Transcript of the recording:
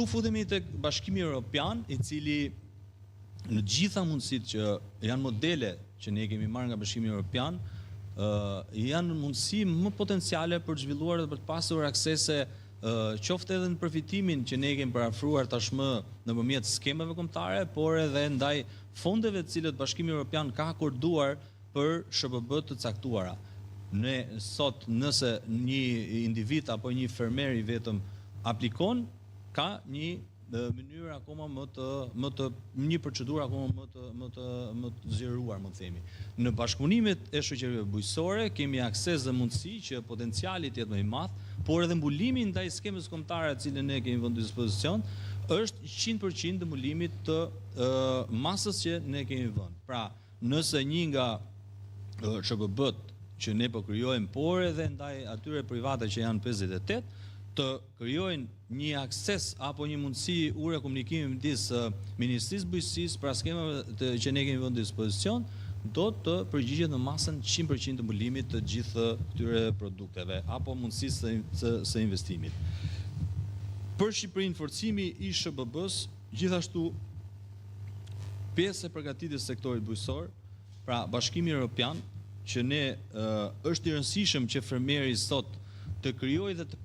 Këtu futemi tek Bashkimi Europian, i cili në të gjitha mundësitë që janë modele që ne kemi marrë nga Bashkimi Europian, janë mundësi më potenciale për të zhvilluar dhe për të pasur aksese qoftë edhe në përfitimin që ne kemi përafruar tashmë nëpërmjet skemave kombëtare, por edhe ndaj fondeve të cilët Bashkimi Europian ka akorduar për SHBB të caktuara. Ne sot nëse një individ apo një fermer i vetëm aplikon, ka një mënyrë akoma më të më të një procedurë akoma më të më të më të zgjeruar, mund të themi. Në bashkëpunimet e shoqërive bujqësore kemi akses dhe mundësi që potenciali të jetë më i madh, por edhe mbulimi ndaj skemës kombëtare të cilën ne kemi vënë në dispozicion është 100% të mbulimit të masës që ne kemi vënë. Pra, nëse një nga SHBB-t që ne po krijojmë, por edhe ndaj atyre private që janë 58, të krijojnë një akses apo një mundësi ure komunikimi midis Ministrisë Bujqësisë, pra skemave të, që ne kemi vënë në dispozicion, do të përgjigjet në masën 100% të mbulimit të gjithë këtyre produkteve apo mundësisë së, së, së investimit. Për Shqipërinë, forcimi i SHBB-s gjithashtu pjesë e përgatitjes së sektorit bujqësor, pra Bashkimi Evropian, që ne është i rëndësishëm që fermeri sot të krijojë dhe të